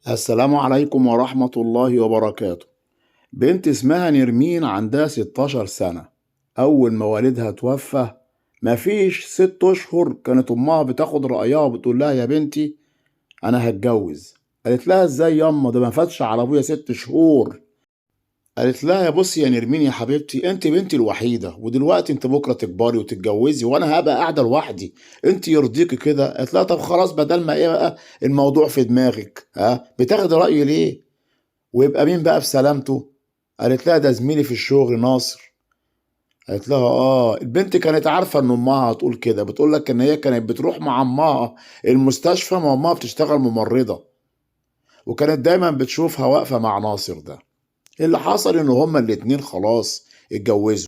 السلام عليكم ورحمة الله وبركاته. بنت اسمها نرمين عندها 16 سنة. أول ما والدها توفى مفيش 6 أشهر كانت أمها بتاخد رأيها وبتقول لها يا بنتي أنا هتجوز. قالت لها إزاي ياما، ده ما فاتش على أبويا 6 شهور. قالت لها يا بصي يا نرمين يا حبيبتي، انت بنتي الوحيدة، ودلوقتي انت بكره تكبري وتتجوزي وانا هبقى قاعدة لوحدي، انت يرضيكي كده؟ قالت لها طب خلاص، بدل ما ايه بقى الموضوع في دماغك، ها بتاخدي رايي ليه؟ ويبقى مين بقى بسلامته؟ قالت لها ده زميلي في الشغل ناصر. قالت لها اه. البنت كانت عارفه ان امها هتقول كده، بتقول لك ان هي كانت بتروح مع امها المستشفى، ما امها بتشتغل ممرضة، وكانت دايما بتشوفها واقفة مع ناصر ده. اللي حصل ان هما الاتنين خلاص اتجوزوا.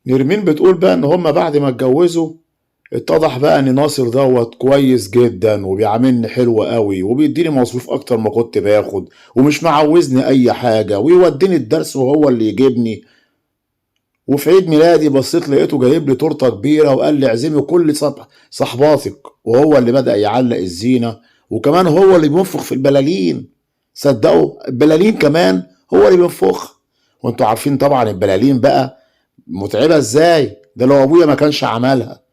نرمين بتقول بقى ان هما بعد ما اتجوزوا اتضح بقى ان ناصر دوت كويس جدا وبيعاملني حلو قوي وبيديني مصروف اكتر ما كنت باخد، ومش معوزني اي حاجة، ويوديني الدرس وهو اللي يجيبني. وفي عيد ميلادي بصيت لقيته جايب لي تورته كبيرة وقال لي اعزمي كل صحباتك، وهو اللي بدأ يعلق الزينة، وكمان هو اللي بينفخ في البلالين. صدقوا، البلالين كمان هو اللي بينفخ. وانتوا عارفين طبعا البلالين بقى متعبة ازاي، ده لو ابويا ما كانش عملها.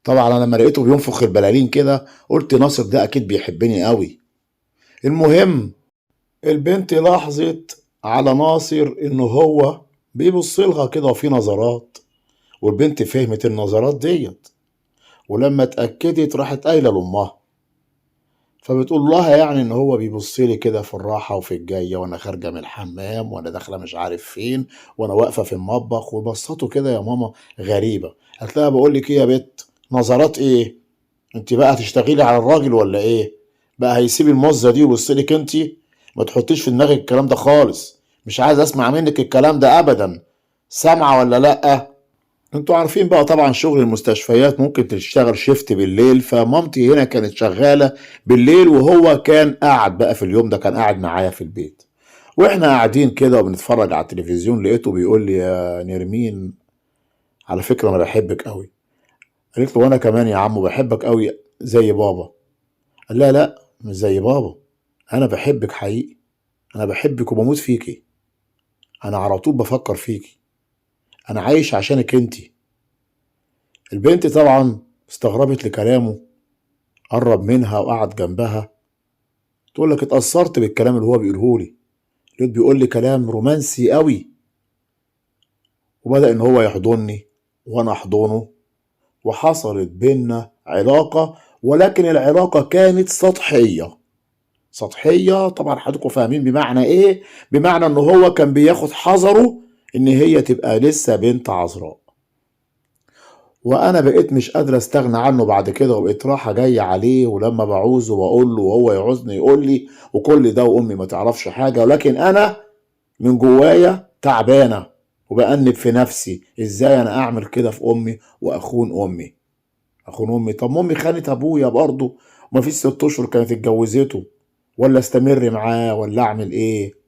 طبعا انا لما لقيته بينفخ البلالين كده قلت ناصر ده اكيد بيحبني قوي. المهم البنت لاحظت على ناصر ان هو بيبص لها كده وفي نظرات، والبنت فهمت النظرات ديت، ولما اتأكدت راحت قايله لامها. فبتقول لها يعني ان هو بيبص لي كده في الراحة وفي الجاية، وانا خارجه من الحمام، وانا داخله مش عارف فين، وانا واقفة في المطبخ، وبصته كده يا ماما غريبة. قالت لها بقول لك ايه يا بت، نظرات ايه؟ انت بقى هتشتغلي على الراجل ولا ايه؟ بقى هيسيب المزة دي ويبص لك انت؟ ما تحطيش في دماغك الكلام ده خالص، مش عايز اسمع منك الكلام ده ابدا، سامعه ولا لا؟ انتوا عارفين بقى طبعا شغل المستشفيات ممكن تشتغل شيفت بالليل، فمامتي هنا كانت شغالة بالليل، وهو كان قاعد بقى في اليوم ده، كان قاعد معايا في البيت. واحنا قاعدين كده وبنتفرج على التلفزيون لقيته بيقول لي يا نرمين على فكرة انا بحبك قوي. قالت له وانا كمان يا عمو بحبك قوي زي بابا. قال لها لا مش زي بابا، انا بحبك حقيقي، انا بحبك وبموت فيكي، انا على طول بفكر فيكي، انا عايش عشانك انتي. البنت طبعا استغربت لكلامه، قرب منها وقعد جنبها، تقول لك اتأثرت بالكلام اللي هو بيقوله لي، لقيت بيقول لي كلام رومانسي قوي، وبدأ ان هو يحضني وانا احضنه، وحصلت بينا علاقة، ولكن العلاقة كانت سطحية. سطحية طبعا حضراتكم فاهمين بمعنى ايه، بمعنى ان هو كان بياخد حذره ان هي تبقى لسه بنت عذراء. وانا بقيت مش قادر استغنى عنه بعد كده، وبقيت راحة جاية عليه، ولما بعوزه بقول له وهو يعوزني يقول لي، وكل ده وامي ما تعرفش حاجة، ولكن انا من جوايا تعبانة وبأنب في نفسي ازاي انا اعمل كده في امي واخون امي، اخون امي. طب امي خانت ابويا برضه وما فيش 6 اشهر كانت اتجوزته، ولا استمر معاه ولا اعمل ايه؟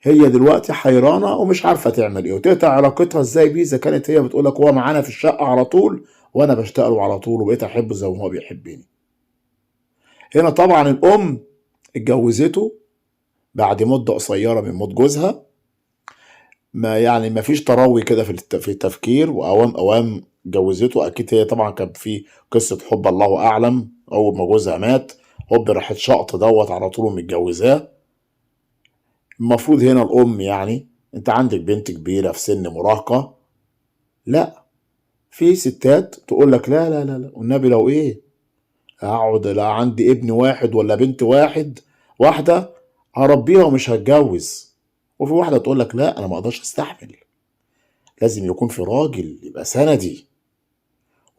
هي دلوقتي حيرانة ومش عارفة تعمل ايه وتقطع علاقتها ازاي بيه، اذا كانت هي بتقولك هو معانا في الشقة على طول وانا بشتاق له على طول وبقيت احبه زي ما هو بيحبني. هنا طبعا الام اتجوزته بعد مدة قصيرة من موت جوزها، ما يعني ما فيش تروي كده في التفكير، واوام اوام جوزته. اكيد هي طبعا كان في قصة حب الله اعلم، اول ما جوزها مات هوب راحت شقط دوت على طول ومتجوزاه. المفروض هنا الام يعني انت عندك بنت كبيرة في سن مراهقة، لا في ستات تقول لك لا لا لا لا والنبي لو ايه اقعد، لا عندي ابن واحد ولا بنت واحدة هربيها ومش هتجوز. وفي واحدة تقول لك لا انا ما اقدرش استحمل، لازم يكون في راجل يبقى سندي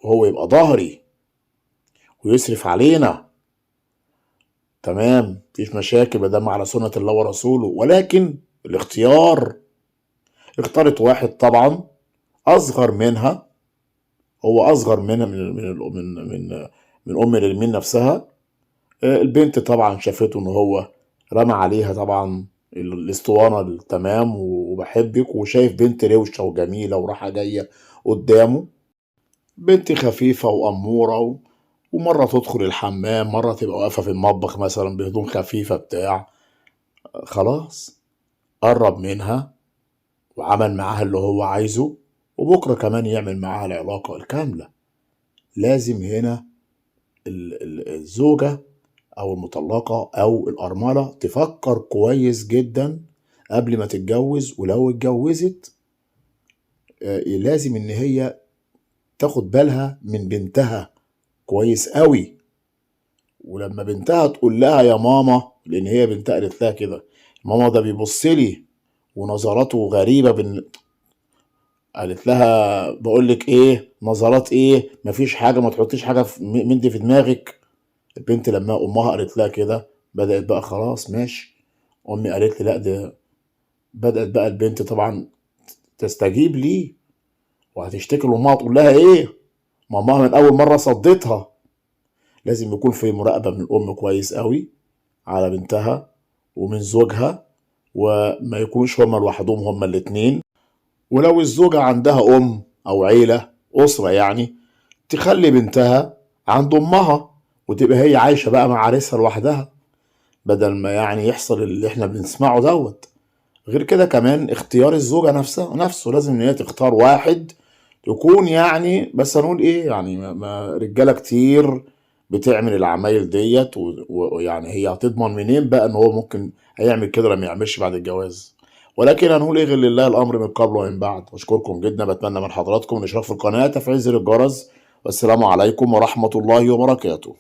وهو يبقى ظهري ويصرف علينا، تمام مفيش مشاكل ما دام على سنة الله ورسوله. ولكن الاختيار، اختارت واحد طبعا اصغر منها، هو اصغر منها من ام نرمين نفسها. البنت طبعا شافته ان هو رمى عليها طبعا الاسطوانة التمام وبحبك، وشايف بنت روشة وجميلة وراحة جاية قدامه، بنت خفيفة وأمورة ومرة تدخل الحمام، مرة تبقى واقفة في المطبخ مثلا بهدوم خفيفة بتاع. خلاص قرب منها وعمل معاها اللي هو عايزه، وبكرة كمان يعمل معاها العلاقة الكاملة. لازم هنا الزوجة أو المطلقة أو الأرملة تفكر كويس جدا قبل ما تتجوز، ولو اتجوزت لازم إن هي تاخد بالها من بنتها كويس قوي. ولما بنتها تقول لها يا ماما، لأن هي بنتها قالت لها كده، ماما ده بيبص لي ونظراته غريبة، قالت لها بقول لك ايه، نظرات ايه، مفيش حاجة، ما تحطيش حاجة من دي في دماغك. البنت لما امها قالت لها كده بدات بقى خلاص ماشي، امي قالت لي لا ده، بدات بقى البنت طبعا تستجيب ليه وهتشتكي لامها، تقول لها ايه، ماماها من اول مرة صدتها. لازم يكون في مراقبة من الام كويس قوي على بنتها ومن زوجها، وما يكونوش هما لوحدهم، هما الاتنين. ولو الزوجة عندها أم أو عيلة أسرة يعني، تخلي بنتها عند أمها وتبقى هي عايشة بقى مع عريسها لوحدها، بدل ما يعني يحصل اللي احنا بنسمعه دوت. غير كده كمان اختيار الزوجة نفسه لازم ان هي تختار واحد يكون يعني، بس هنقول ايه يعني، ما رجالة كتير بتعمل العمايل ديت، ويعني هي هتضمن منين بقى ان هو ممكن هيعمل كده لما يعملش بعد الجواز. ولكن هنقول ايه غير لله الامر من قبل ومن بعد. اشكركم جدا، بتمنى من حضراتكم الاشتراك في القناة، تفعيل زر الجرس، والسلام عليكم ورحمة الله وبركاته.